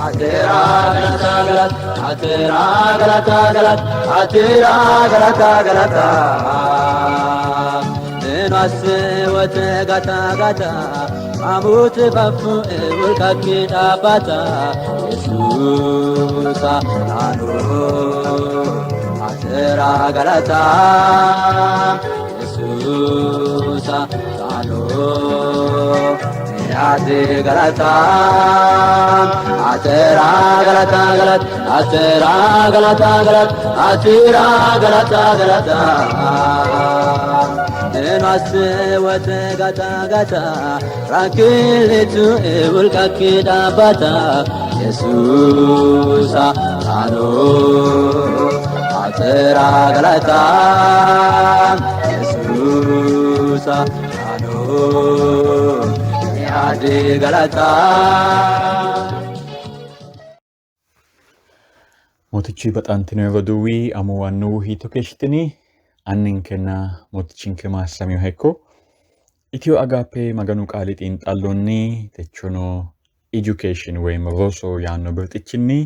Atera galata galata atera galata galata atera galata galata Enas wote gata gata Amut bafu ewulkaki dhaabata Yesuusa naanoo atera galata Yesuusa naanoo Yaate galata atera galata galata atera galata galata atera galata galata Enas wote gata gata rakilitu ewulkaki dhaabata Yesuusa naanoo atera galata Yesuusa naanoo yaade galata. Mootichi baxantino roduuwi amuwu annuwu hiitto keeshshitini? Anninkenna mootichinke maassamiyoha ikko. Itiyo Agaappe Maganu Qaali xiinxallonni techono education woyim roso yaanno birxichinni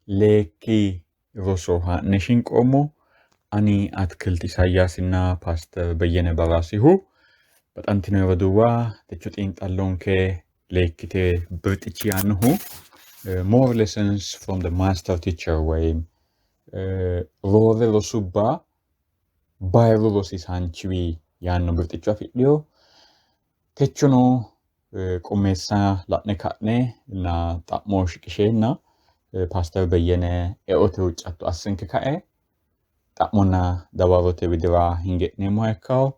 leekki roso haa'ne shinqoommo. Ani Atkilt Isayaasinna Paaster Beyyene Baraasihu. Baxantino roduuwa techo xiinxallonke leekkite birxichi yaannohu more lessons from the master teacher woyim roore rosubba bayiru rosiisaanchiwi yaanno birxicho afidhino. Techono qummeessa la'ne ka'ne na xa'mo shiqisheenna Paaster Beyyene eote huuccatto assinke kae xa'monna dawarote widira hinge'neemmoha ikkawo.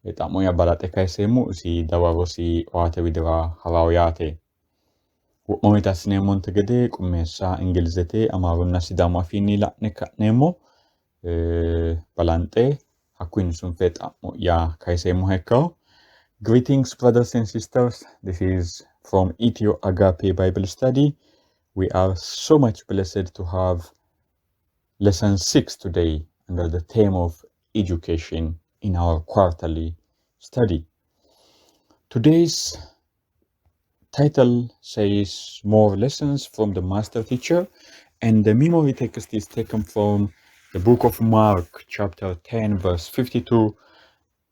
Xa'mo'ya balaxe kayiseemmo isi dawarosi owaate widira harawo yaate. Wo'ma woyite assineemmonte gede qummeessa Ingilizete, Amaarunna Sidaamu afiinni la'ne ka'neemmo. Balanxe hakkunni sunfe xa'mo'ya kayiseemmoha ikkawo. Greetings brothers and sisters. This is from Ethio Agape Bible Study. We are so much blessed to have lesson 6 today under the theme of education in our quarterly study. Today's title says More Lessons from the Master Teacher, and the memory text is taken from the book of Mark, chapter 10, verse 52.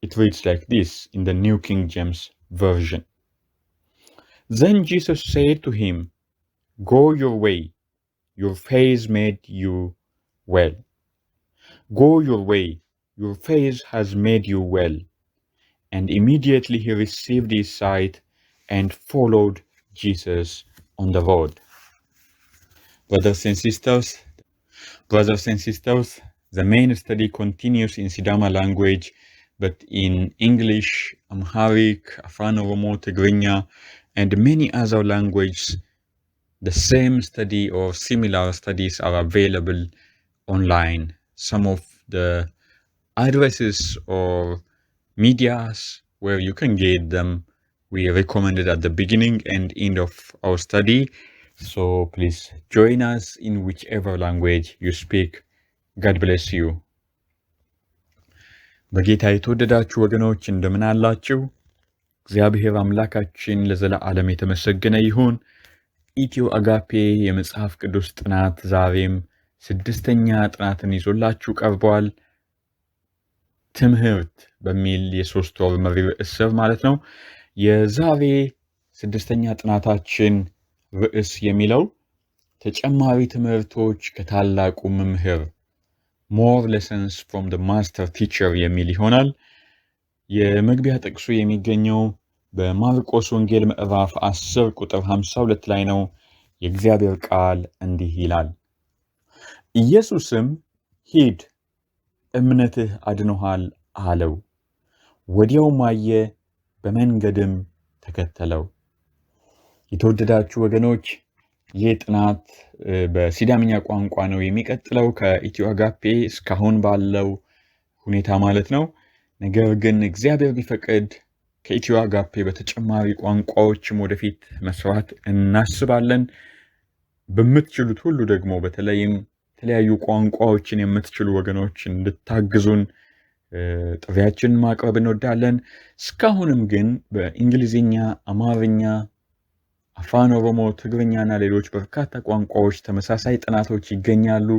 It reads like this in the New King James Version. Then Jesus said to him, Go your way, your faith made you well. Go your way, your faith has made you well. And immediately he received his sight and followed Jesus on the road. Brothers and sisters, brothers and sisters, the main study continues in Sidama language, but in English, Amharic, Afan Oromo, Tigrinya, and many other languages, the same study or similar studies are available online. Some of the addresses or medias where you can get them, we recommended at the beginning and end of our study. So please join us in whichever language you speak. God bless you. በጌታ የተወደዳችሁ ወገኖች እንደምን አላችሁ? እግዚአብሔር አምላካችን ለዘለዓለም የተመሰገነ ይሁን። ኢትዮ አጋፔ የመጽሐፍ ቅዱስ ጥናት ዛሬም ስድስተኛ ጥናትን ይዞላችሁ ቀርቧል። ትምህርት በሚል የሶስት ወር መሪ ርዕስ ስር ማለት ነው። የዛሬ ስድስተኛ ጥናታችን ርዕስ የሚለው ተጨማሪ ትምህርቶች ከታላቁ መምህር more lessons from the master teacher የሚል ይሆናል። የመግቢያ ጥቅሱ የሚገኘው በማርቆስ ወንጌል ምዕራፍ 10 ቁጥር 52 ላይ ነው። የእግዚአብሔር ቃል እንዲህ ይላል፣ ኢየሱስም ሂድ እምነትህ አድኖሃል አለው። ወዲያውም አየ፣ በመንገድም ተከተለው። የተወደዳችሁ ወገኖች ይህ ጥናት በሲዳምኛ ቋንቋ ነው የሚቀጥለው ከኢትዮ አጋፔ እስካሁን ባለው ሁኔታ ማለት ነው። ነገር ግን እግዚአብሔር ቢፈቅድ ከኢትዮ አጋፔ በተጨማሪ ቋንቋዎችም ወደፊት መስራት እናስባለን። በምትችሉት ሁሉ ደግሞ በተለይም የተለያዩ ቋንቋዎችን የምትችሉ ወገኖች እንድታግዙን ጥሪያችንን ማቅረብ እንወዳለን። እስካሁንም ግን በእንግሊዝኛ፣ አማርኛ፣ አፋን ኦሮሞ፣ ትግርኛና ሌሎች በርካታ ቋንቋዎች ተመሳሳይ ጥናቶች ይገኛሉ።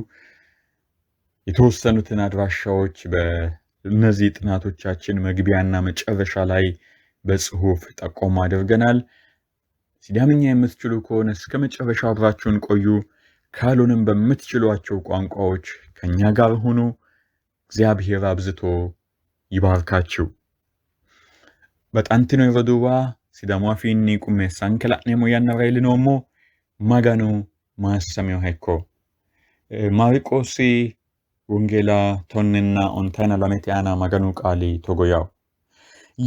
የተወሰኑትን አድራሻዎች በእነዚህ ጥናቶቻችን መግቢያና መጨረሻ ላይ በጽሁፍ ጠቆም አድርገናል። ሲዳምኛ የምትችሉ ከሆነ እስከ መጨረሻው አብራችሁን ቆዩ። ካልሆነም በምትችሏቸው ቋንቋዎች ከእኛ ጋር ሁኑ። እግዚአብሔር አብዝቶ ይባርካችሁ። Baxantino roduuwa, Sidaamu afiinni qummeessanke la'neemmo yannara iillinoommo. Maganu maassaminoha ikko. Maariqoosi Wongeela 12 aana Maganu qaali togo yawo.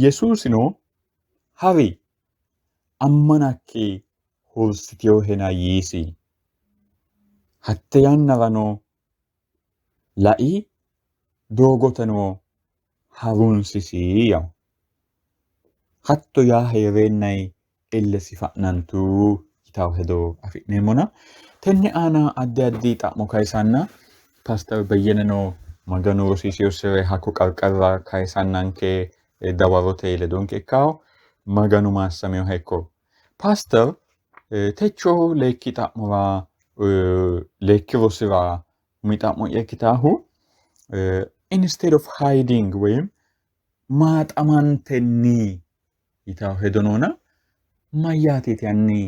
Yesuusino hari ammanakki hursitinohena yiisi. Hatte yannarano lai doogoteno harunsisi yawo. Hatto yaa hee'reennay illesi fa'nantu yitawo hedo afi'neemmona tenne aana addi addi xa'mo kayisanna Paaster Beyyeneno Maganu rosiisiyosire hakko qarqarra kayisannanke dawarote ledonke ikkawo. Maganu maassaminoha ikko. Paaster, techo leekki xa'mora leekki rosira umi xa'mo'ya ikkitaahu instead of hiding ወይም maaxamantenni yitawo hedo noona mayyaateeti hanni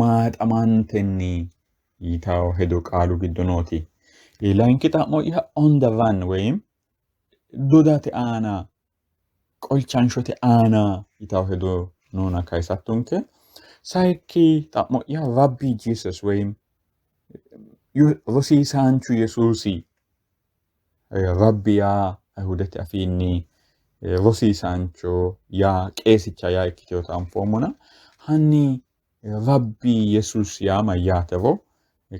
maaxamantenni yitawo hedo qaalu giddo nooti. Layinki xa'mo'ya on the run ወይም dodate aana qolchanshote aana yitawo hedo noona kayisattonke. Sayikki xa'mo'ya Rabbi Jesus ወይም rosiisaanchu Yesuusi, Rabbi yaa Ayhudete afiinni rosiisaancho yaa qeesicha yaa ikkitinota anfoommona hanni Rabbi Yesuus yaa mayyaatero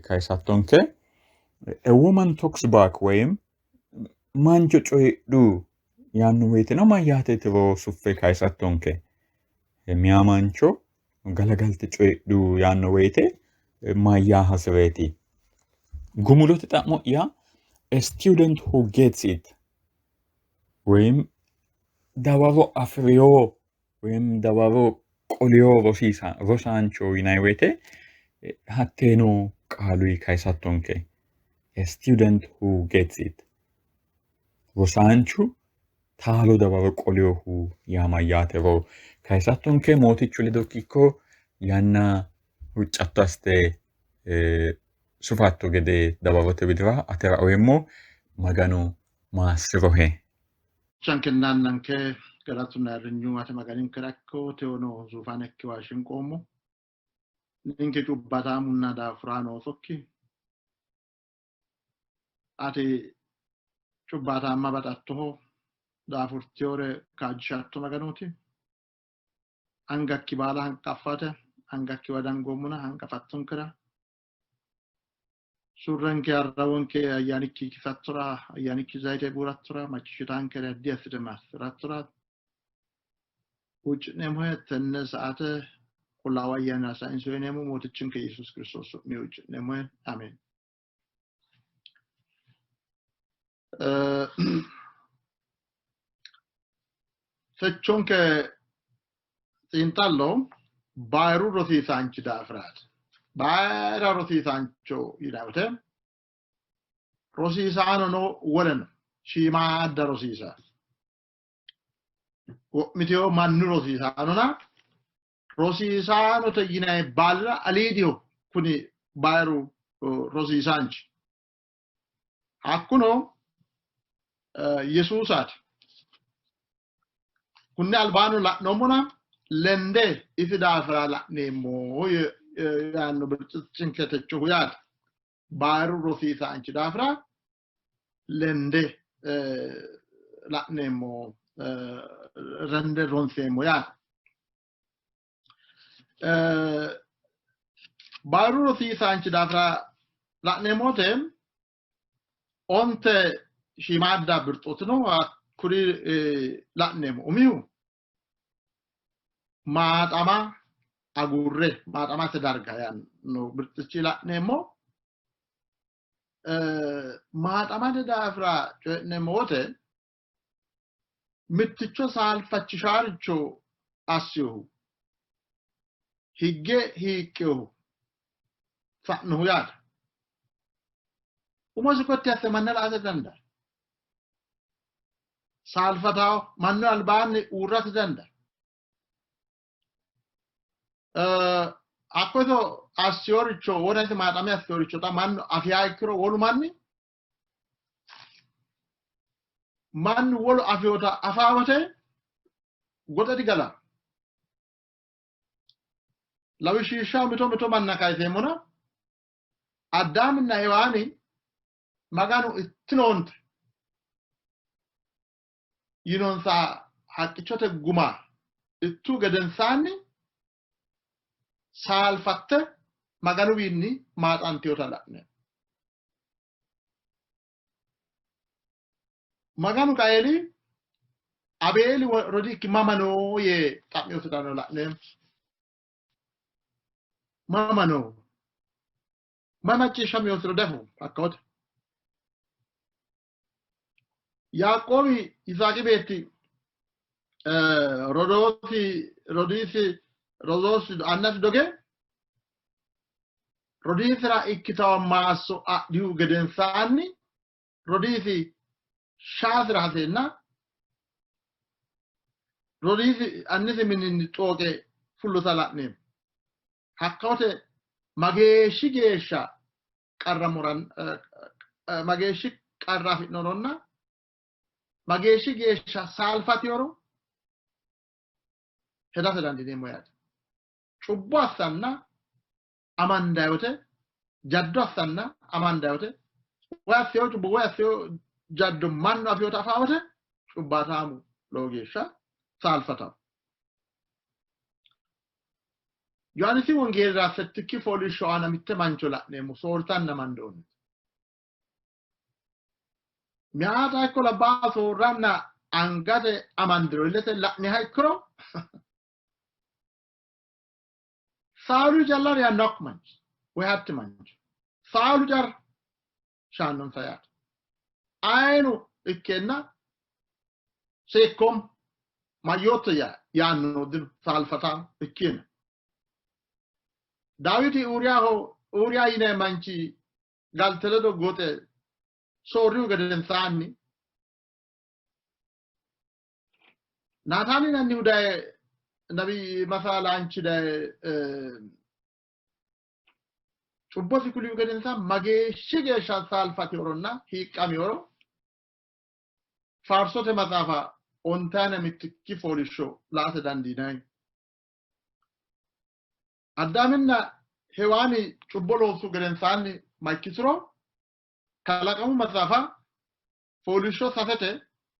kayisattonke. A woman talks back ወይም mancho coyidhu yaanno woyteno mayyaateetiro suffe kayisattonke. Miyaa mancho galagalte coyidhu yaanno woyte mayyaa hasireeti. Gumulote xa'mo'ya a student who gets it ወይም dawaro afi'riyo ወይም dawaro qoliyo rosaancho yinanni woyte hatteeno qaaluyi kayisattonke. A student who gets it, rosaanchu taalo dawaro qoliyohu yaa mayyaatero kayisattonke. Mootichu ledokki ikko. Yanna huuccatto assite sufatto gede dawarote widira atera oyeemmo. Maganu maassirohe. Chankenna annanke, galatunna ayirrinyu ate Maganinke ikko. Tewono zuufaanekkiwa shinqoommo. Ninke cubbataamunna daafuraano oosokki, ati cubbaataamma baxattoho, daafurtiyore kaajjishatto Maganooti. Angakki baala hanqaffate angakkiwa dangoommona hanqafattonkera, surrenke arrawonke ayyaanikki kisattora, ayyaanikki zayite buurattora, macciishshitaankere addi assite maassirattora huucci'neemmohe. Tenne saate Qullaawa Ayyaana sayinso yineemmo Mootichinke Yesuus Kiristoos su'mi huucci'neemmohe. Ameen. Techonke xiinxallo bayiru rosiisaanchi daafiraati. Bayira rosiisaancho yinanni rosiisaanono woleno shiimaadda rosiisaano. Wo'miteyo mannu rosiisaanona rosiisaanote yinanni baalira aliidiho kuni bayiru rosiisaanchi. Hakkuno Yesuusaati. Kunni albaanni la'noommona lende isi daafira la'neemmo yaanno birxichinke techohu yaate. Bayiru rosiisaanchi daafira lende la'neemmo, lende ronseemmo yaate. Bayiru rosiisaanchi daafira la'neemmote 10 shiimaadda birxootino kuri la'neemmo. Umihu maaxama agurre, maaxamate darga yaanno birxichi la'neemmo. Maaxamate daafira coyi'neemmo wote mitticho saalfachishaaricho assihu Higge hiiqqinohu sa'nohu yaate. Umosi gotti asse manna la''ate dandaanno. Saalfataho mannu albaanni uurrate dandaanno. Hakko iso assiyoricho wonasi maaxame assiyoricho xa mannu afiha ikkiro wolu manni mannu wolu afiyota afaa wote goxe digala. Lawishshiishshaho mito mito manna kayiseemmona Addaaminna Hewaani Maganu ittinoonte yinonsa haqqichote guma ittu gedensaanni saalfatte Maganuwiinni maaxantinota la'ne. Maganu Qaeeli Abeeli rodiikki mama noo yee xa'minositano la'neemmo. Mama noo? Ma macciishshaminosiro diafoommo hakkawote. Yaaqoobi Yisaaqi beetti rodoosi rodiisi rodoosi annasi doge rodiisira ikkitawa maasso adhihu gedensaanni rodiisi shaasira haseenna rodiisi annisi mininni xooqe fullota la'neemmo. Hakkawote mageeshshi geeshsha qarramoran mageeshshi qarra afi'noronna mageeshshi geeshsha saalfatiyoro hedate dandiineemmo yaate. Cubbo assanna amandayote jaddo assanna amandayote woy asseyo cubbo woy asseyo jaddo mannu afiyota afawote cubbaataamu lowo geeshsha saalfatawo. Yohaannisi Wongeelira settikki fooliishsho aana mitte mancho la'neemmo soortanna mandoonnite. Meyaata ikko labbaaha soorranna angate amandiro illete la'niha ikkiro saalu calla reyanno hakku manchi woy hatti mancho saalu calla shaannonsa yaate. Ayino ikkeenna seekkoom mayyootto yaanno dino saalfata ikkina. Daawiti Uuriyaho Uuriya yinanni manchi galte ledo goxe soorrihu gedensaanni Naataani yinannihu daye nabi masaalaanchi daye cubbosi kulihu gedensaanni mageeshshi geeshsha saalfatinoronna hiiqqamihoro Faarsote maxaafa ontaana mittikki fooliishsho la''ate dandiinanni. Addaaminna Hewaani cubbo loossu gedensaanni ma ikkituro Kalaqamu maxaafa fooliishsho sasete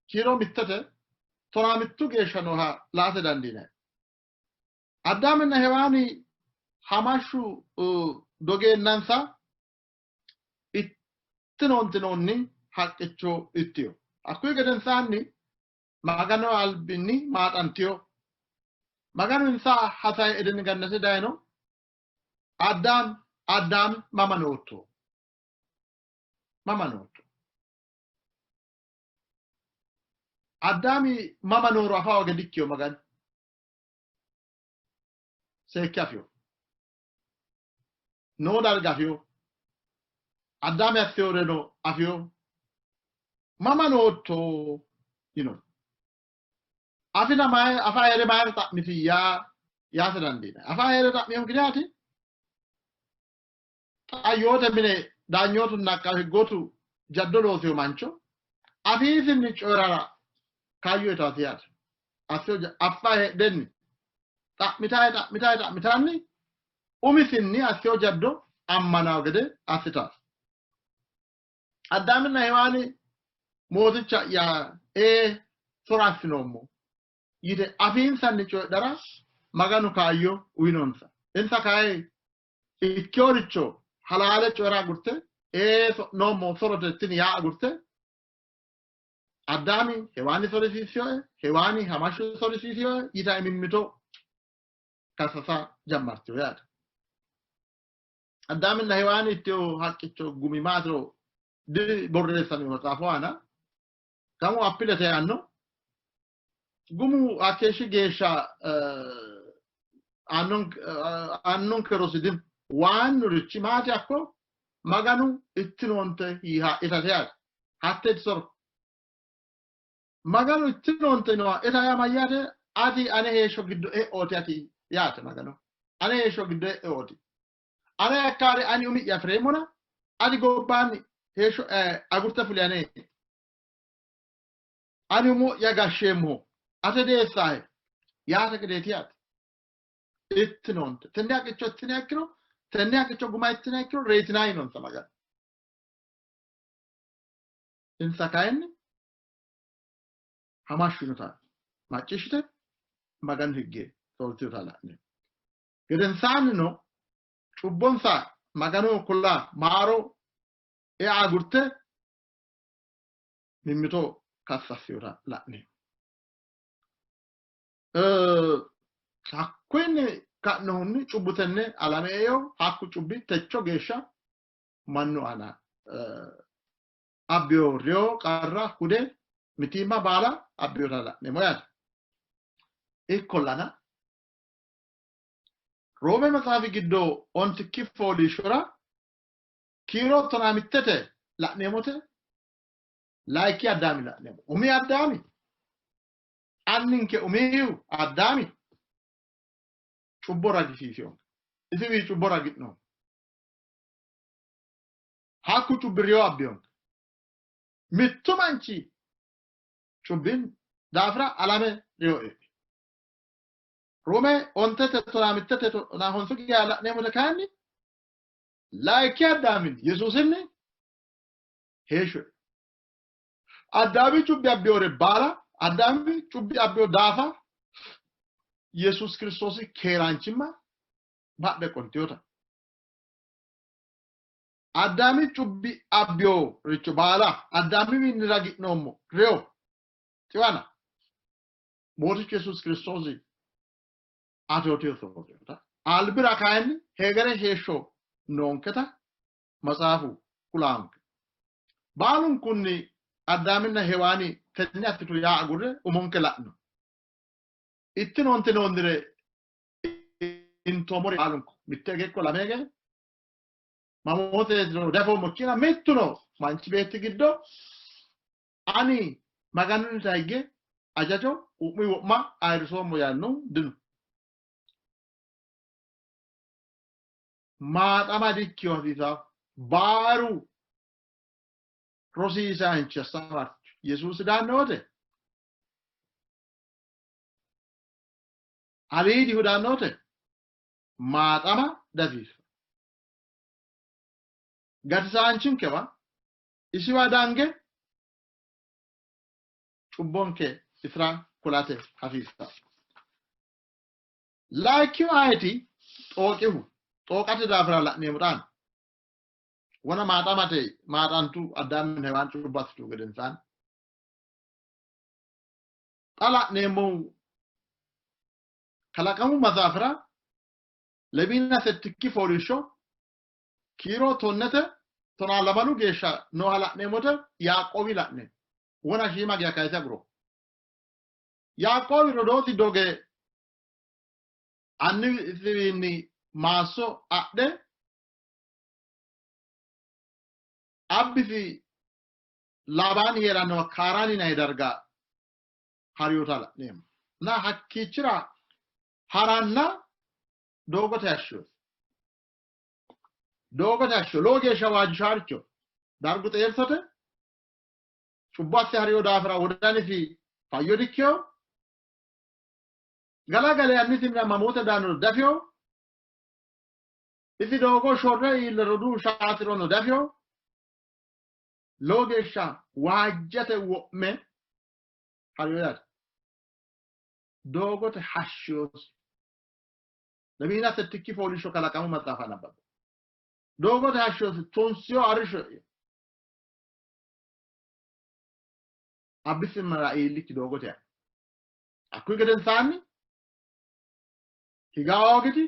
kiiro mittete 15 geeshsha nooha la''ate dandiinanni. Addaaminna Hewaani hamashshu dogeennansa ittinoontinoonni haqqicho ittino. Hakkuyi gedensaanni Maganu albinni maaxantino. Maganu insa hasaye Edeni Gannate dayino. Addaam, Addaam mama nootto? Mama nootto? Addaami mama nooro afa hoge dikkino Maganu. Seekke afino. Noo darga afino. Addaami assinoreno afino. Mama nootto yino. Afina mayi afa hee're mayira xa'miti yaa yaate dandiinanni. Afa hee're xa'mihu gidaati xa yoote mine daanyootunna aqaabe higgootu jaddo loosiyo mancho afiisinni coyi'rara kaayyo itaasi yaate. Assiyo affa heedhenni xa'mitayi xa'mitayi xa'mitanni umisinni assiyo jaddo ammanawo gede assitaasi. Addaaminna Hewaani mooticha'ya ee soro assinoommo yite afiinsanni coyidhara Maganu kaayyo uyinonsa. Insa kayi ikkinoricho halaale coyi'ra agurte ee so'noommo sorote tini yaa agurte Addaami Hewaani sorisiisinoe, Hewaani hamashshu sorisiisinoe yitanni mimmito kassasa jammartino yaate. Addaaminna Hewaani ittino haqqicho gumi maatiro diborreessamino maxaafu aana. Gamu appilete yaanno. Gumu hakkeeshshi geeshsha Aannonke rosi dino. Waannurichi maati hakko Maganu ittinoonte yiiha itate yaate. Hatteeti soro. Maganu ittinoonte yinoha ita yaa mayyaate? Ati ane heeshsho giddo e'ooti ati yaate Magano. Ane heeshsho giddo e'ooti. Ane akkaare ani umi'ya afi'reemmona ati gobbaanni heeshsho agurte fuli ane. Ani umo'ya gashsheemmoho ate deessaahe yaate gedeeti yaate. Ittinoonte. Tenne haqqicho ittiniha ikkiro tenne haqqicho guma ittiniha ikkiro reyitinanni yinonsa Maganu. Insa kayinni hamashshu yinota macciishshite Maganu higge soorritinota la'neemmo. Gedensaannino cubbonsa Maganoho kula maaro ea agurte mimmito kassassinota la'neemmo. Hakkuyinni ka'nohunni cubbu tenne alame eino, hakku cubbi techo geeshsha mannu aana abbiyo reyo, qarra, hude, mitiimma baala abbiyota la'neemmo yaate. Ikkollana Roome maxaafi giddo ontikki fooliishshora kiiro 15 la'neemmote layikki Addaami la'neemmo. Umi Addaami anninke umihu Addaami cubbo ragisiisinonke. Isiwii cubbo ragi'noommo. Hakku cubbi reyo abbinonke. Mittu manchi cubbin daafira alame reyo e'u. Roome 5 15 19 geya la'neemmote kayinni layikki Addaaminni Yesuusinni heeshsho e'u. Addaami cubbi abbinore baala Addaami cubbi abbino daafa Yesuus Kiristoosi keeraanchimma badhe qoltinota. Addaami cubbi abbinoricho baala Addaamiwiinni ragi'noommo reyo xiwana Mootichu Yesuus Kiristoosi atootiyo soorrinota albira kayinni hegere heeshsho noonketa maxaafu kulaanke. Baalunkunni Addaaminna Hewaani tenne assitu yaa agurre umonke la'no. Ittinoonte noonnire intoommori baalunku mitte hige ikko lame hige mamooteetiro diafoommo ikkina mittuno manchi beetti giddo ani Maganunnita higge ajajo wo'munni wo'ma ayirrisoommo yaannohu dino. Maaxama dikkino hasiisawo. Baaru rosiisaanchi assamarchu Yesuusi daanno wote aliidihu daanno wote maaxama dihasiissanno. Gatisaanchinkewa isiwa dange cubbonke isira kulate hasiissanno. Layikkihu ayeti? Xooqihu. Xooqate daafira la'neemmo xaano. Wona maaxamate maaxantu Addaaminna Hewaan cubbo assitu gedensaanni. Xa la'neemmohu Kalaqamu maxaafira lemiina settikki fooliishsho kiiro tonnete tonaa lamalu geeshsha nooha la'neemmote Yaaqoobi la'neemmo. Wona shiima geya kayise aguro. Yaaqoobi rodoosi doge annisiwiinni maasso adhe abbisi Laabaani hee'rannowa Kaaraani yinanni darga harinota la'neemmo. Na hakkiichira haranna doogote hashshooti. Doogote hashsho lowo geeshsha waajjishaaricho dargu xeertote cubbo asse harino daafira wodanisi fayyo dikkino. Galagale annisinna mamoote daannoro dafino. Isi doogo shorre iille roduu shaasirono dafino. Lowo geeshsha waajjate wo'me harino yaate. Doogote hashshiyosi. Lemiina settikki fooliishsho Kalaqamu maxaafa nabbabbe. Doogote hashshiyosi tunsiyo arrishsho e'ino. Abbisimmara iillikki doogote ha'ri. Hakkuyi gedensaanni higa hoogiti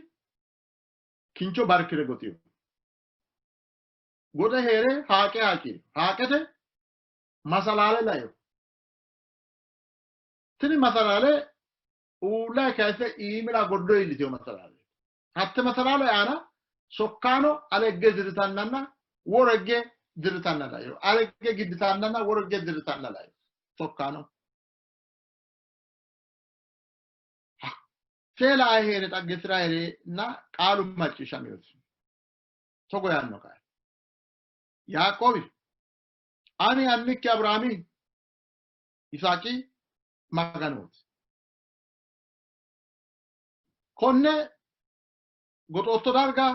kincho barkire goxino. Goxe hee're haaqe haaqiino. Haaqete masalaale laino. Tini masalaale uulla kayise iimira gordo iillitino masalaale. Hatte masalaale aana sokkaano alegge dirritannanna woregge dirritanna laino. Alegge gidditannanna woregge dirritanna laino. Sokkaano. Seela hee're xaggesira hee'reenna qaalu macciishshaminosi. Togo yaanno qaali. Yaaqoobi, ani annikki Abiraami, Yisaaqi Maganooti. Konne goxootto darga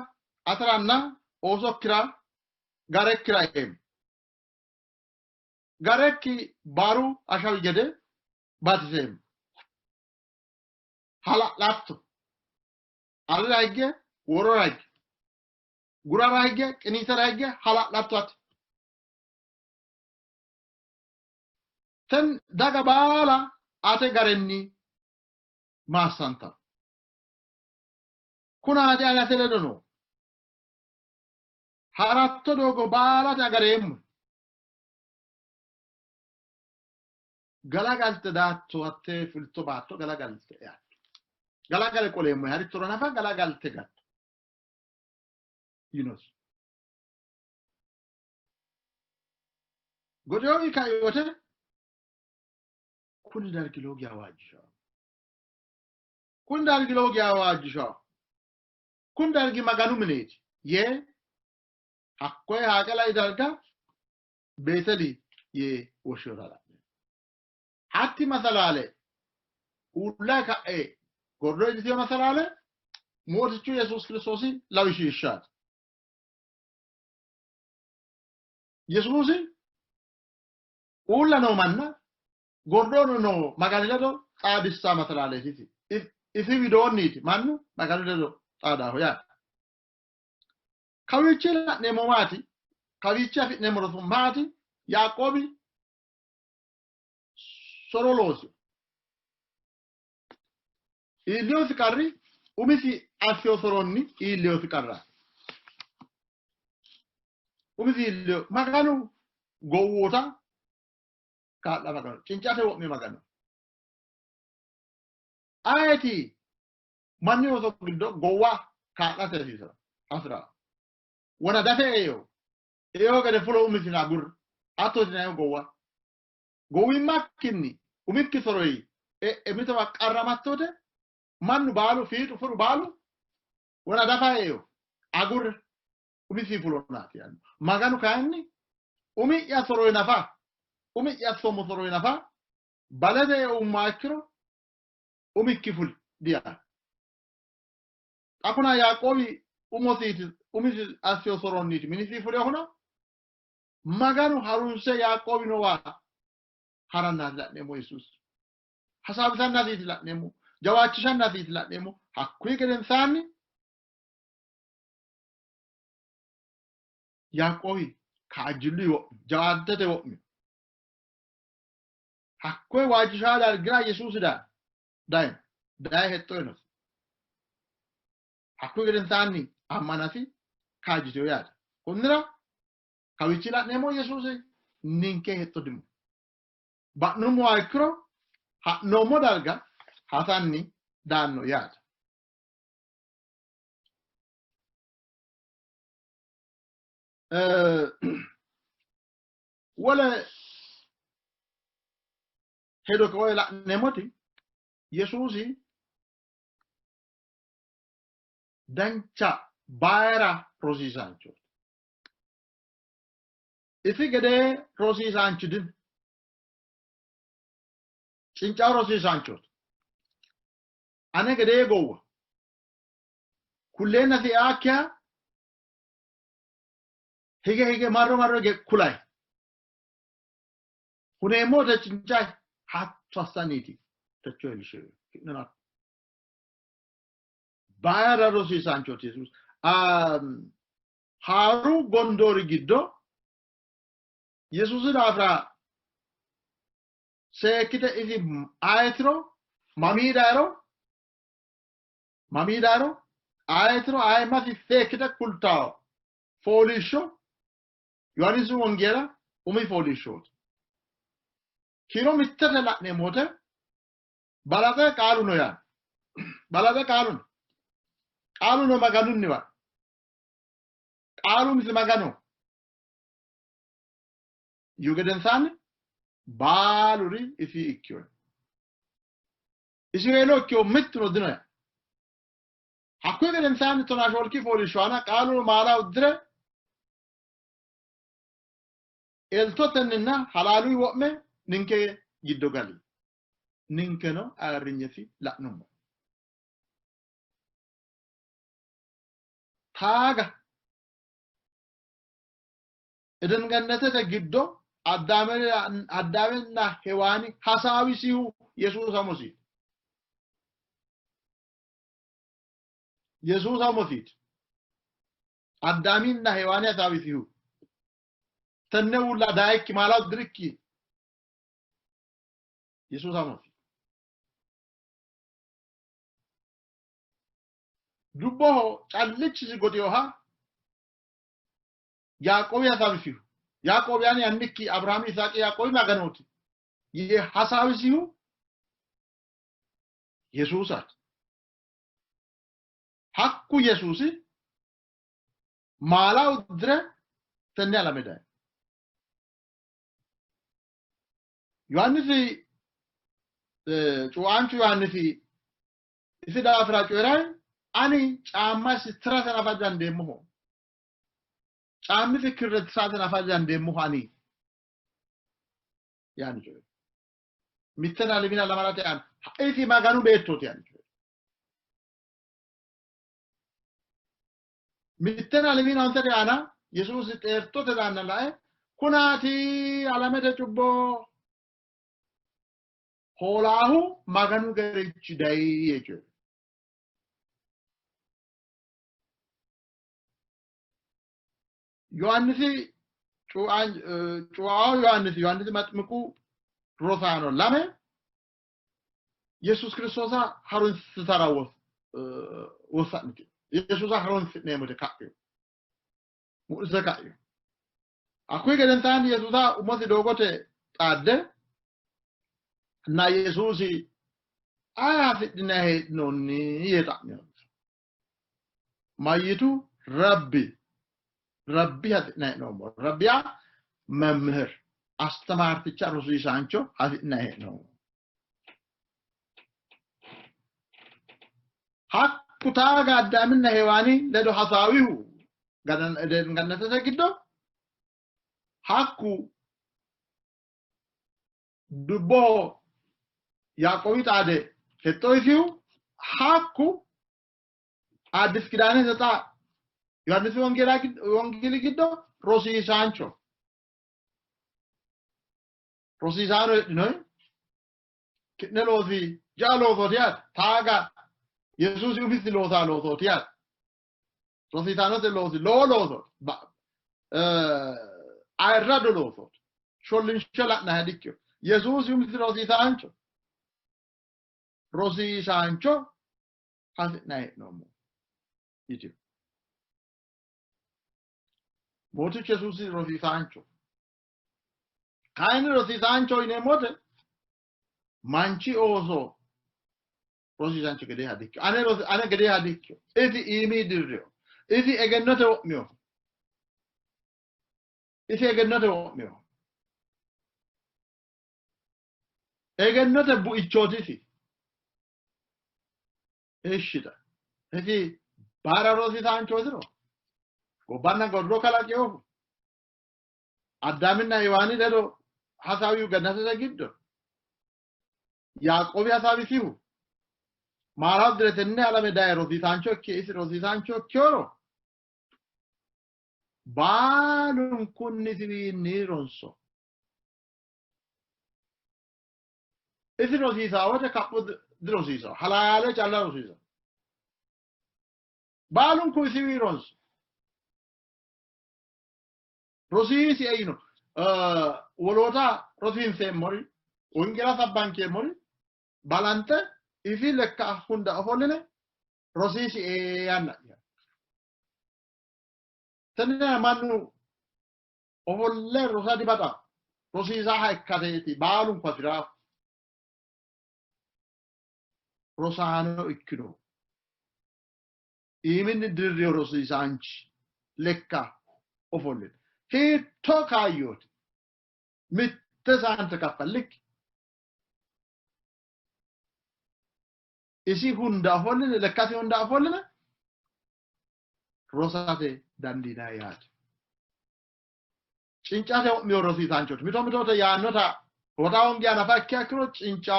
ateranna oosokkira garekkira eemmo. Garekki baaru ashawi gede batiseemmo. Hala'latto. Alira higge worora higge. Gurara higge qiniitera higge hala'latto ati. Ten daga baala ate garenni maassantanno. Kunaati ani ate ledo noo. Ha'ratto doogo baalate agareemmo. Galagalte daatto hatte fulto baatto galagalte eatto. Galagale qoleemmo harittoro nafa galagalte gatto yinosi. Godoowi kaiote kuni dargi lowo geya waajjishawo. Kuni dargi lowo geya waajjishawo. Kuni dargi Maganu mineeti yee hakkoye haaqe lai darga Beeteli yee woshshinota la'neemmo. Hatti masalaale uulla ka'e gordo iillitino masalaale Mootichu Yesuusi Kiristoosi lawishshaati. Yesuusi uulla noo manna gordono noo Magani ledo xaadissaa masalaaleeti. Isi widoonniiti mannu Maganu ledo xaadaaho yaate. Kawiichi la'neemmo maati? Kawiichi afi'neemmo rosu maati? Yaaqoobi soro loosi. Iillinosi qarri umisi assino soronni iillinosi qarra. Umisi iillino Maganu gowwoota kaa'la Maganu cincate wo'mi Maganu. Ayeti manni ooso giddo gowwa kaa'late hasiisara hasi'ra. Wona dafe eyo eyo gede fulo umisina agur hatto isinayo gowwa. Gowwimmakkinni umikki soroyi e'e mitowa qarramattote mannu baalu fiixu furu baalu wona dafa eyo agur umisi fulonaati yaanno. Maganu kayinni umi'ya soroyi nafa umi'ya sommo soroyi nafa balete eumma ikkiro umikki fuli diyaanno. Xa kuna Yaaqoobi umosiiti umisi assino soronniiti minisi fulinohuna Maganu harunse Yaaqoobi noowa harannaati la'neemmo Yesuusi. Hasaawisannaasiiti la'neemmo, jawaachishannaasiiti la'neemmo. Hakkuyi gedensaanni Yaaqoobi kaajjilluyi wo'mi, jawaantete wo'mi. Hakkoye waajjishaa dargira Yesuusi dayino, daye hexxo uyinosi. Hakkuyi gedensaanni ammanasi kaajjitino yaate. Konnira kawiichi la'neemmo Yesuusi ninke hexxo dimo. Ba'nummoha ikkiro ha'noommo darga hasanni daanno yaate. Wole hedo koye la'neemmoti Yesuusi dancha bayira rosiisaanchooti. Isi gedee rosiisaanchi dino. Cinca rosiisaanchooti. Ane gedee gowwa. Kulleenna si'aakkiha hige hige marro marro hige kulay. Huneemmo wote cincay hatto assanniiti techo iillishinohu. Ki'neno Bayira rosiisaanchooti Yesuusi. Haaru gondoori giddo Yesuusi daafira seekkite isi ayetiro mamii dayiro mamii dayiro ayetiro ayimmasi seekkite kultawo fooliishsho Yohaannisi Wongeela umi fooliishshooti. Kiiro mittete la'neemmo wote balaxe qaalu no yaanno. Balaxe qaalu no. Qaaluno Maganunniwa. Qaalu umisi Magano. Yiihu gedensaanni baaluri isi ikkino. Isiweelo ikkino mittuno dino. Hakkuyi gedensaanni 14 fooliishsho aana qaaluno maala uddire eltotenninna halaaluyi wo'me ninke giddo gali. Ninkeno ayirrinyesi la'nummo. Taaga Eden Gannatete giddo Addaaminna Hewaani hasaawisihu Yesuusa umosiiti. Yesuusa umosiiti. Addaaminna Hewaani hasaawisihu tenne uulla dayikki maala uddirikki Yesuusa umosiiti. Dubboho callichisi goxinoha Yaaqoobi hasaawisihu. Yaaqoobi ani annikki Abirahaami, Yisaaqi, Yaaqoobi Maganooti yee hasaawisihu Yesuusaati. Hakku Yesuusi maala uddire tenne alame dayi. Yohaannisi cuuaanchu Yohaannisi isi daafira coyi'ranni ani caammasi tirate nafa dandeemmoho. Caammisi kirre tirate nafa dandeemmoho ani yaanni coyi'ri. Mittena limina lamalate aana isi Maganu beettooti yaanni coyi'ri. Mittena limina ontete aana Yesuusi xeertote daanna lae kunaati alamete cubbo hoolaahu Maganu Ge'rechi dayi yee coyi'ri. Yohaannisi cuuawo Yohaannisi Yohaannisi Maximiqu rosaano lame Yesuus Kiristoosa harunsitara wossa'nitino. Yesuusa harunsi'neemmo yite ka'ino. Mu'lise ka'ino. Hakkuyi gedensaanni Yesuusa umosi doogote xaadde na Yesuusi aye hasidhinanni heedhinoonni yee xa'minonsa. Mayyitu Rabbi Rabbi hasi'nanni hee'noommo. Rabbi yaa መምህር አስተማርትቻ rosiisaancho hasi'nanni hee'noommo. Hakku taaga Addaaminna Hewaani ledo hasaawihu Gannatete giddo hakku dubboho Yaaqoobi xaade hexxo isihu hakku Addis Kidaanete xa Yohaannisi Wongeeli giddo rosiisaancho rosiisaano heedhinoyi ki'ne loosi ja'a loosooti yaate taaga Yesuusi umisi loosaa loosooti yaate rosiisaanote loosi lowo loosooti ayirrado loosooti shollinshe la'nanniha dikkino Yesuusi umisi rosiisaancho rosiisaancho hasi'nanni hee'noommo yitino. Mootichu Yesuusi rosiisaancho. Kayinni rosiisaancho yineemmo wote manchi ooso rosiisaancho gedeeha dikkino. Ane ane gedeeha dikkino. Isi iimi dirrino. Isi egennote wo'mino. Isi egennote wo'mino. Egennote buichooti isi. Ishshita. Isi baara rosiisaanchootiro gobbanna gordo kalaqinohu Addaaminna Hewaani ledo hasaawihu gannatete giddo Yaaqoobi hasaawisihu maalaho dire tenne alame daye rosiisaancho ikke isi rosiisaancho ikkeworo baalunkunni isiwiinni ronso. Isi rosiisaa wote kaphu dirosiisaa, halaale calla rosiisaa. Baalunku isiwii ronso. Rosiisi eyino woloota rosiinseemmori wongela sabbankeemmori balanxe isi lekka hunda ofolline rosiisi yanna. Tenne mannu ofolle rosa dibaxa rosiisaha ikkateeti baalunku hasi'raa rosaano ikkino. Iiminni dirriyo rosiisaanchi lekka ofollino. Hiittoo kaayyooti? Mitte saante kaffallikki isi hunda ofolline lekkasi hunda ofolline rosate dandiinanni yaate. Cincate wo'miyo rosiisaanchooti. Mito mitote yaannota huwata hoongiha nafa ikkiha ikkiro cinca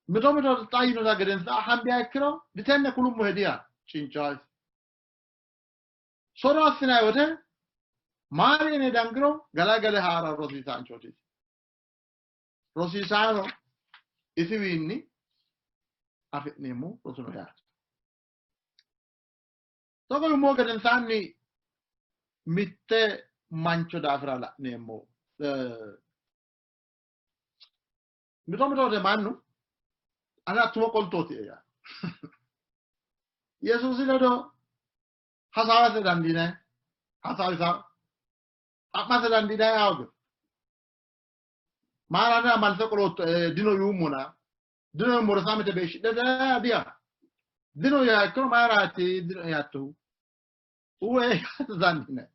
mito mito xa yinota gedensa hambiha ikkiro ditenne kulummo hediya cinca. Soro assinanni wote maari yine dangiro galagale haara rosiisaanchooti. Rosiisaano isiwiinni afi'neemmo rosuno yaate. Togo yummo gedensaanni mitte mancho daafira la'neemmo. Mito mito mannu ane attumo qoltooti yaa. Yesuusi ledo hasaawase dandiinanni hasaawisa xa'mase dandiinanni yaawge. Maara ane malse qolootto dino yuummona dino yuummoro saamete beeshshidhe diya. Dino yaa ikkiro mayiraati dino yaattohu? Uwe yaate dandiinanni.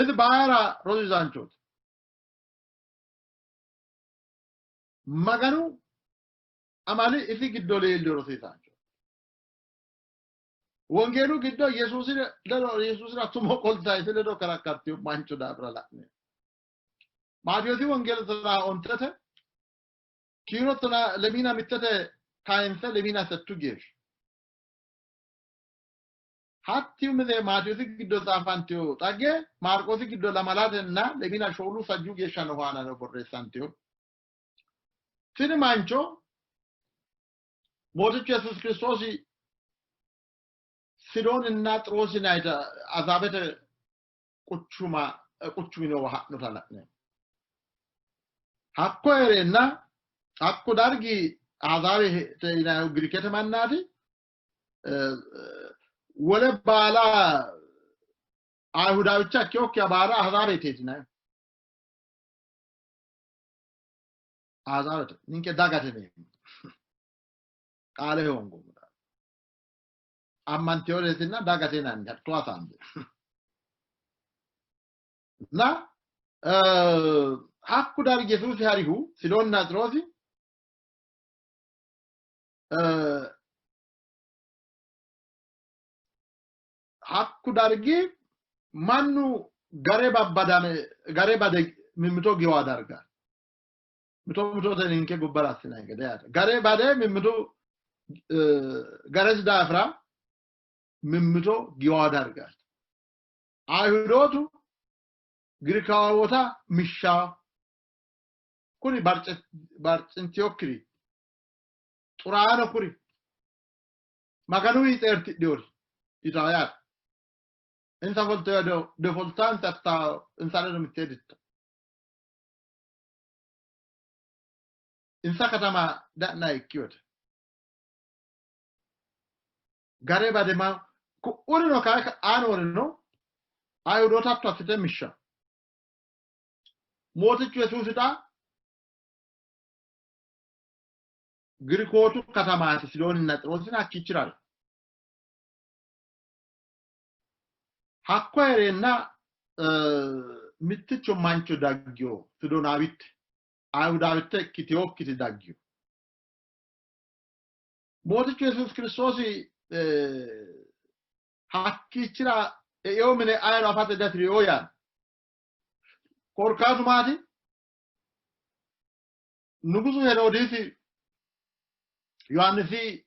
Isi bayira rosiisaanchooti. Maganu amali isi giddo leelliyo rosiisaancho. Wongeelu giddo Yesuusi ledo Yesuusira tumo qolta isi ledo karakkartiyo mancho daafira la'ne. Maatiyoosi wongeelu tonaa ontete kiiro tonaa lemiina mittete kayinse lemiina settu geeshsha. Hatti umise Maatiyoosi giddo xaafantiyo xagge Maarqoosi giddo lamalatenna lemiina shoolu sajju geeshsha no aana borreessantiyo. Tini mancho Mootichu Yesuusi Kiristoosi Sidooninna Xiroosi yinannita Azaabete quchuma quchumi noowa ha'nota la'neemmo. Hakko hee'reenna hakko dargi Azaabete yinannihu Girikete mannaati. Wole baala Ayihudawicha ikkewokkiha baala Ahazaabeteeti yinanni. Ahazaabete ninke dagate yineemmo. Qaale hoongoommo. Ammanteyoreetinna dagate yinanni hatto hasaambe. Na hakku dargi Yesuusi harihu Sidoonna Xiroosi hakku dargi mannu gare babbadame gare bade mimmito giwa darga mito mitote ninke gobbara assinanni gede yaate. Gare bade mimmito garesi daafira mimmito giwa dargaati. Ayihudootu Girikaawota mishshaa kuri barcintiyokkiri xuraano kuri Maganuyi xeertidhiyori yitaa yaate. Insa folteyo defoltaa insa insa ledo mittee ditta. Insa katama da'na ikkiyote. Gare bade ma ku'urino kayi ka'aanoorino Ayihudoota hatto assite mishsha. Mootichu Yesuusi xa Girikootu katamaati Sidooninna Xiroosin hakkiichira no. Hakko hee'reenna mitticho mancho daggiyo Sidonaawitte Ayihudaawitte ikkitinokkiti daggiyo. Mootichu Yesuusi Kiristoosi hakkiichira e'eo mine ayino afate dafiriyo yaanno. Korkaatu maati? Nugusu Heroodiisi Yohaannisi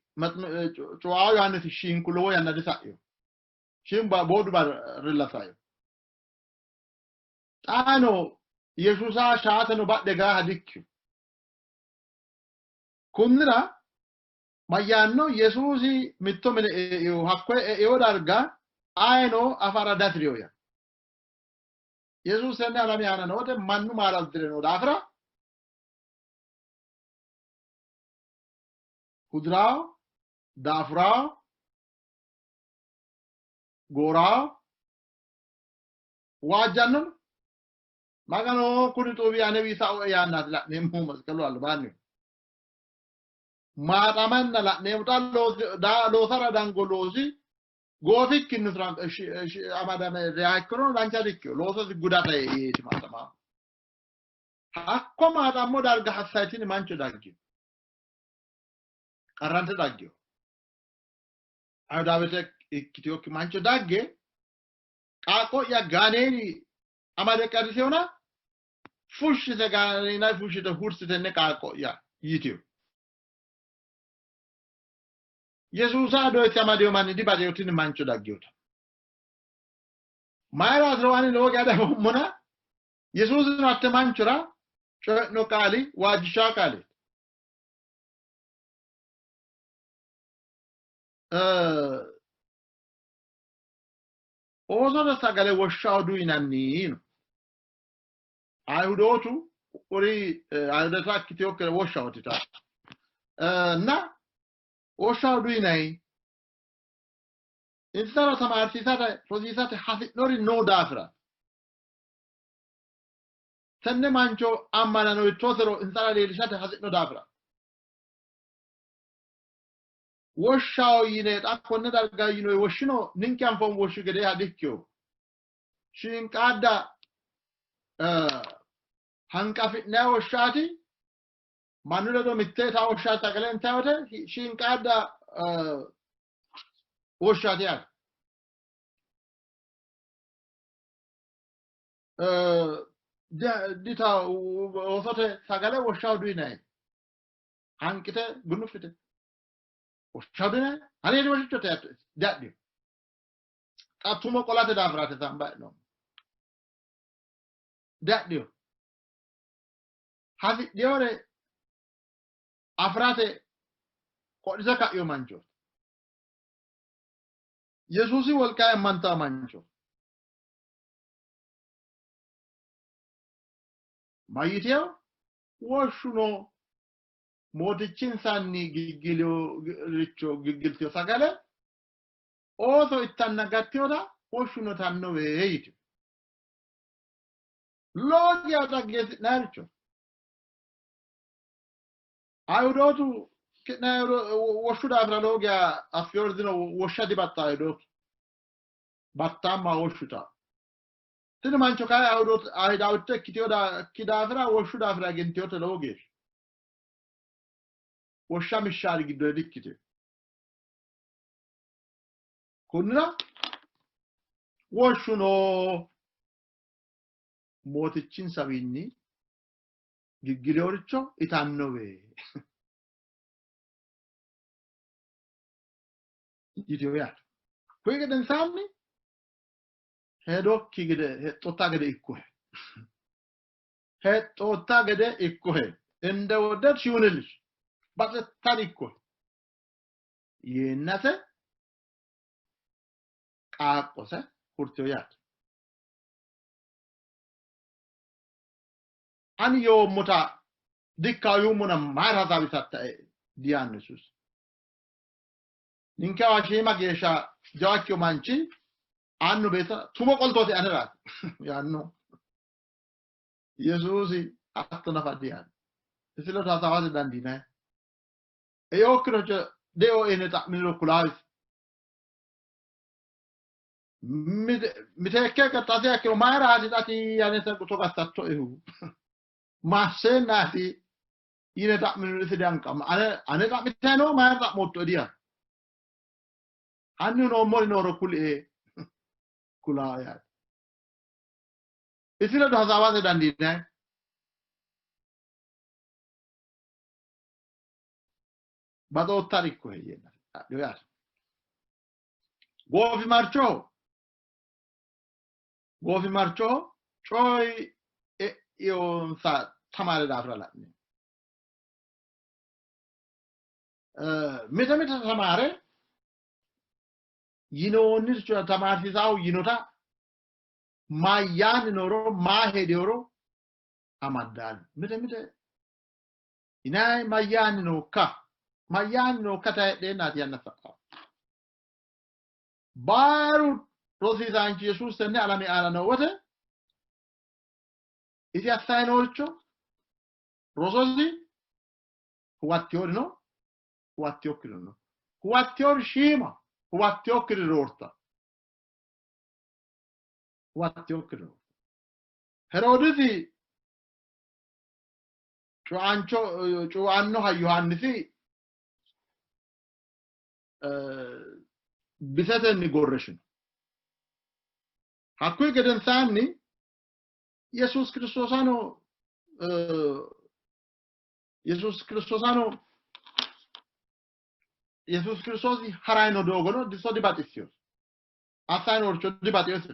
cuuaa Yohaannisi shiinku lowo yanna disa'ino. Shiin boodu barrilla saino. Xaano Yesuusa shaateno badhe gaaha dikkiyo. Kunnira mayyaanno Yesuusi mitto mine e'eo hakkoye e'eo darga ayino afara dafiriyo ya. Yesuusi tenne alame aana noote mannu maala uddire noo daafira hudiraawo, daafuraawo, gooraawo, waajjanno. Magano kuni xuubi anewi saoe yaannaati la'neemmohu masqalu albaanni. Maaxamanna la'neemmo xa loosara dango loosi goofikkinni amadame reya ikkiro dancha dikkino loososi gudate yeeti maaxama. Hakko maaxammo darga hassayitini mancho daggino. Qarrante daggino. Ayhudaawete ikkitinokki mancho dagge qaaqqo'ya gaaneeni amade qarrisewona fushshite gaaneena fushshite hursitenne qaaqqo'ya yitino. Yesuusa doyisse amadino manni dibaxino tini mancho dagginota. Mayiraatiro ani lowo geya dafoommona Yesuusino hatte manchora coyi'no qaali waajjishaa qaaleeti. Oosote sagale woshshaho duyinanni yiino. Ayihudootu uri Ayihudata ikkitinokkire woshshaho tita. Na woshshaho duyinanni insara tamaarsiisate rosiisate hasi'nori noo daafira tenne mancho ammanano ittosero insara leellishate hasi'no daafira woshshaho yine xa konne darga yine woshshino ninke anfoommo woshshi gedeeha dikkino. Shiinqaadda hanqafi'nanni woshshaati mannu ledo mitte ita woshshaati sagale intanni wote shiinqaadda woshshaati yaate. Dita oosote sagale woshshaho duyinanni. Hanqite gunufite woshshaho duyinanni aneeti woshichote diadhino. Xa tumo qolate daafiraati samba e'noommo. Diadhino. Hasidhinore afirate qodhite ka'ino manchooti. Yesuusi wolqa ammantao mancho. Mayyiteyo? Woshshuno mootichinsanni giggiliricho giggiltino sagale ooso ittanna gattinota woshshuno itannowe yitino. Lowo geya xaggeessi'nanniricho. Ayihudootu ki'ne woshshu daafira lowo geya affinori dino, woshsha dibaxxanno Ayihudootu. Battaamma woshshu taa. Tini mancho kayi Ayihudaawitte ikkitinokki daafira woshshu daafira egentinote lowo geeshsha. Woshsha mishshaari giddo dikkitino. Kunnira woshshuno mootichinsawiinni giggileworicho itannowe yitino yaate. Kuyi gedensaanni hedokki gede hexxotta gede ikkohe. Hexxotta gede ikkohe. Indewoddedsh ይሁንልሽ baxxittan ikkohe yeennase qaaqqose hurtino yaate. Ani yoommota dikkawo yuummona mayira hasaawisattae diyaanno Yesuusi. Ninkewa shiima geeshsha jawa ikkino manchi annu beettira tumo qoltooti aneraati yaanno. Yesuusi hatto nafa diyaanno. Isi ledo hasaawate dandiinanni. Eokkinocho deo ene xa'miniro kulaawisi. Miteekke qaxxate akkiro mayiraati xati ane togo assattoehu? Masseennaati yine xa'miniro isi dihanqama. Ane xa'mitanni noo mayira xa'moottoe diyaanno. Hanni hunoommori nooro kulie kulaa yaate. Isi ledo hasaawate dandiinanni. Baxoottari ikkohe yeenna yaate. Goofimarchoho goofimarchoho coyi e'iyonsa tamaare daafira la'ne mite mite tamaare yinoonniricho tamaarsiisaahu yinota mayyaanni nooro maa hedeworo amaddaani mite mite yinayi mayyaanni nookka mayyaanni nookka ta heedheennaati yanna sa'aa Baaru rosiisaanchi Yesuusi tenne alame aana noo wote isi assanni nooricho rososi huwattinori no. Huwattiyokkiri no. Huwattiyori shiima, huwattiyokkiri roorta. Huwattiyokkiri roorta. Heroodisi cuuancho cuuannoha Yohaannisi bisetenni gorrishino. Hakkuyi gedensaanni Yesuus Kiristoosano Yesuus Kiristoosano Yesuus Kiristoosi harayino doogono diso dibaxissino. Assayinoricho dibaxinosi.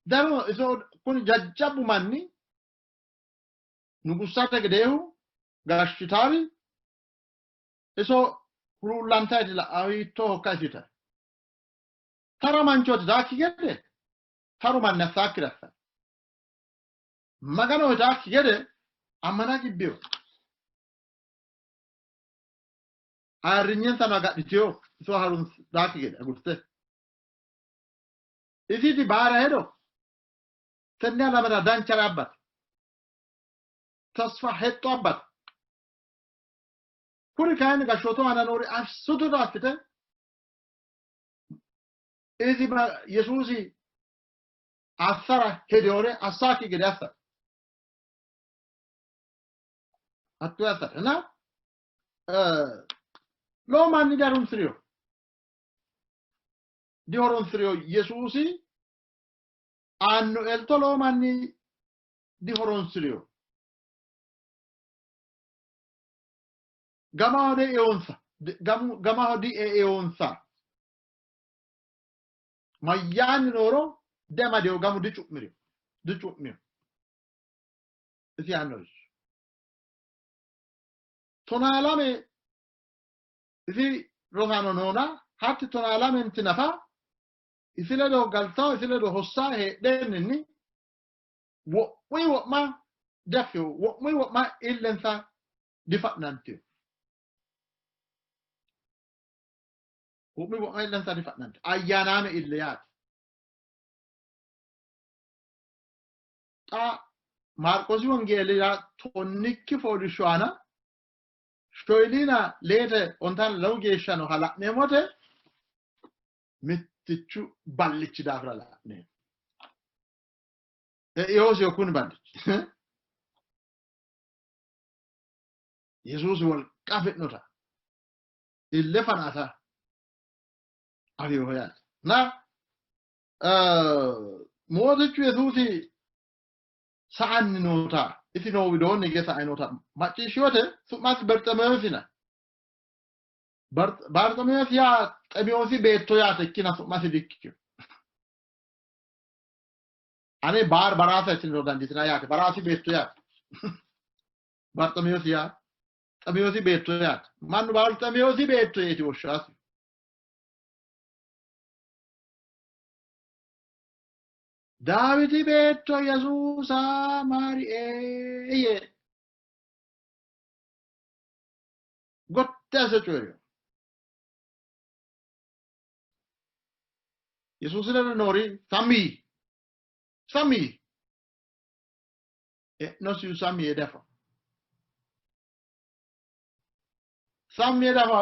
Daro iso kuni jajjabbu manni nugussate gedeehu gashshitaari iso huluullantayti la'ahu hiittoo hokka isita. Tara manchooti daakki gede taru manni assaakkiri assay. Maganoho daakki gede ammana gibbiyo. Ayirrinyensano agadhitiyo iso harunsi daakki gede agurte. Isiti baara hedo tenne alamera danchare abbate. Tasfa hexxo abbate. Kuri kayinni gashshootu aana noori assutu assite isi Yesuusi assara hedewore assaakki gede assate. Hatto assate. Na lowo manni diharunsi'rino. Dihoronsirino. Yesuusi aanno elto lowo manni dihoronsirino. Gamaho dieonsa. Gamaho dieonsa. Mayyaanni nooro diamadeo gamu dicu'mirino. Dicu'mino. Isi yaannoricho. 12 isi rosaano noona hatti 12nti nafa isi ledo galtawo isi ledo hossaa heedheenninni wo'muyi wo'ma diaffino wo'muyi wo'ma illensa difa'nantino. Wo'muyi wo'ma illensa difa'nantino. Ayyaanaame ille yaate. Xa Maarqoosi Wongeelira tonnikki fooliishsho aana shoyiliina leete ontaana lamu geeshsha nooha la'neemmote mittichu ballichi daafira la'neemmo. E'iyoosi kuni ballichi. Yesuusi wolqa afi'nota ille fanata afinoho yaate. Na Mootichu Yesuusi sa'anni noota isi noo widoonni hige sa'e noota macciishshiyote su'masi Barxemewoosi yinanni. Barxemewoosi yaa Xemewoosi beetto yaate ikkina su'masi dikkino. Ane baar baraasa ittiniro dandiitina yaate baraasi beetto yaate. Barxemewoosi yaa Xemewoosi beetto yaate. Mannu baalu Xemewoosi beetto yeeti woshshaasi. Daawiti beetto Yesuusa maarie yee gotti asse coyi'rino. Yesuusi ledo noori sammi yii. Sammi yii. E'nosihu sammi yee dafa. Sammi yee dafa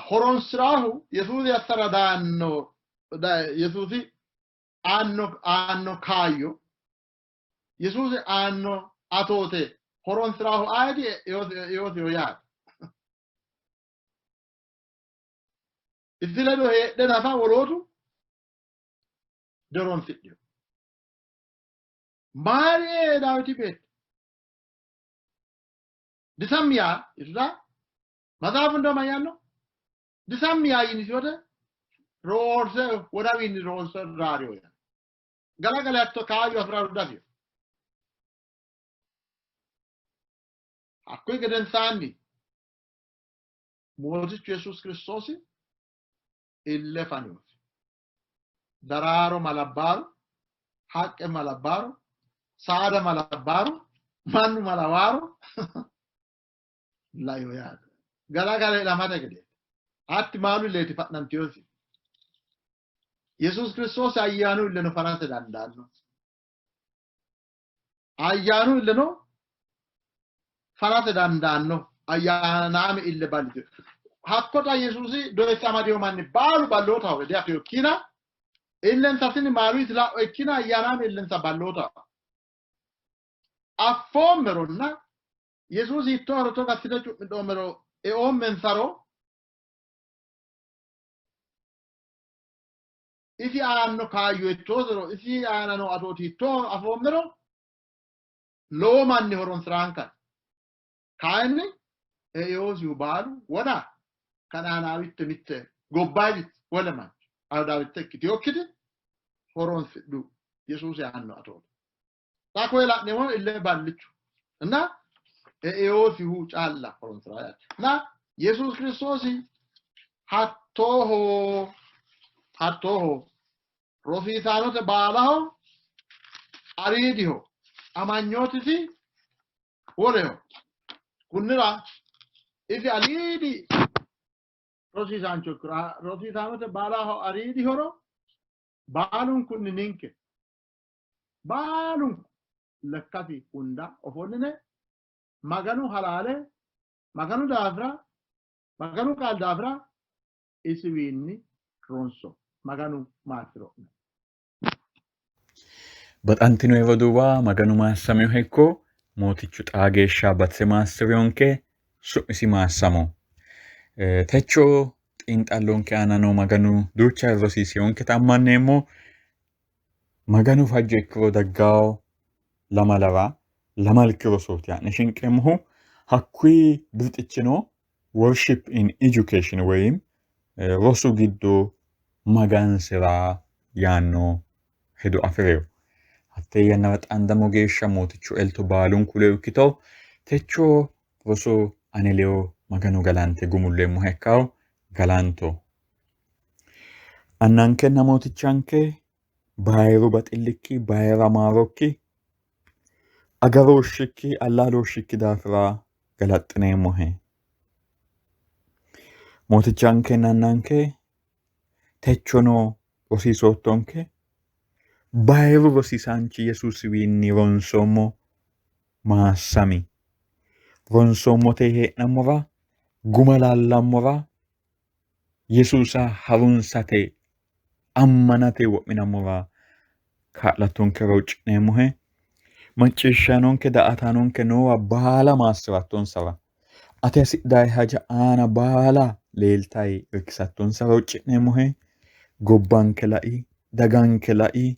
horonsiraahu Yesuusi assara daanno Yesuusi aanno aanno kaayyo Yesuusi aanno atoote horonsiraahu ayeti Yoosiho yaate. Isi ledo heedhe nafa wolootu dihoronsidhino. Maariye Daawiti beetto disammi yaa yituta Maxaafu እንደው mayyaanno disammi yaa yinisi wote roorse wodawiinni roorse raariyo yaa galagale hatto kaayyo afi'raru dafiyo. Hakkuyi gedensaanni Mootichu Yesuus Kiristoosi ille faninosi. Daraaro malabbaaru, haqqe malabbaaru, saada malabbaaru, mannu malawaaru laino yaate. Galagale ilamate gede. Hatti maalu illeeti fa'nantinosi. Yesuus Kiristoosi ayyaanu illeno fanate dandaanno. Ayyaanu illeno Fanate dandaanno ayyaanaame ille ballitino. Hakko xa Yesuusi doyisse amadino manni baalu ballootaho diafino ikkina illensa tini maaluyti la'o ikkina ayyaanaame illensa ballootaho. Affoommeronna Yesuusi hiittoohoro togo assite cu'midhoommero eoommensaro isi aanno kaayyo hiittoosero isi aana noo atooti hiittoohoro afoommero lowo manni horonsi'raankanni. Kayinni eeosihu baalu wona Kanaanaawitte mitte gobbayiditti wole mancho Ayhudaawitte ikkitinokkiti horonsidhu Yesuusi aanno atoote. Xa koye la'neemmohu ille ballichu እና eeosihu calla horonsira yaate. እና Yesuus Kiristoosi hattooho hattooho rosiisaanote baalaho aliidiho amanyootisi woleho. Kunnira isi aliidi rosiisaancho ikkiro rosiisaanote baalaho aliidihoro baalunkunni ninke baalunku lekkasi hunda ofolline Maganu halaale Maganu daafira Maganu qaali daafira isiwiinni ronso. Maganu maassiro'ne. Baxantino roduuwa Maganu maassaminoha ikko, Mootichu xaa geeshsha batise maassi'rinonke, su'misi maassamo. Techo xiinxallonke aanano Maganu duucha rosiisinonketa ammanneemmo. Maganu fajjo ikkiro daggawo lamalara lamalki rosooti ha'ne shinqeemmohu. Hakkuyi birxichino worship in education woyim rosu giddo magansi'ra yaanno hedo afi'rino. Hattee yannara xaandammo geeshsha Mootichu elto baalunku ledo ikkito. Techo roso ane ledo Maganu galante gumulleemmoha ikkawo. Galanto. Annankenna Mootichanke bayiru baxillikki, bayira maarokki, agarooshshikki, allaalooshshikki daafira galaxxineemmohe. Mootichankenna Annanke techono rosiisoottonke bayiru rosiisaanchi Yesuusiwiinni ronsoommo maassami. Ronsoommote hee'nammora, guma laallammora, Yesuusa harunsate ammanate wo'minammora kaa'lattonkera huucci'neemmohe. Macciishshaanonke daa''ataanonke noowa baala maassi'rattonsara, ate hasidhayi haja aana baala leeltayi irkisattonsara huucci'neemmohe. Gobbanke lai, daganke lai,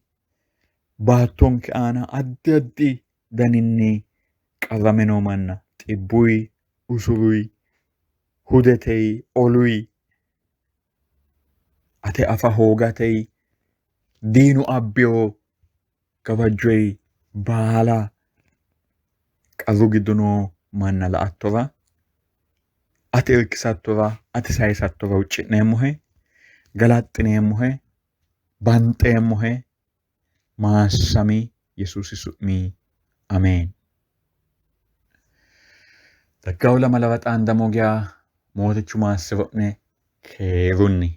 baattonke aana addi addi daninni qarrame noo manna xibbuyi, usuruyi, hudeteyi, oluyi, ate afa hoogateyi, diinu abbiyo gawajjoyi baala qarru giddo noo manna la''attora, ate irkisattora, ate sayisattora huucci'neemmohe, galaxxineemmohe, banxeemmohe. Maassami Yesuusi su'mi ameen. Daggawu lamalawa xaandamo geya Mootichu maassiro'ne keerunni.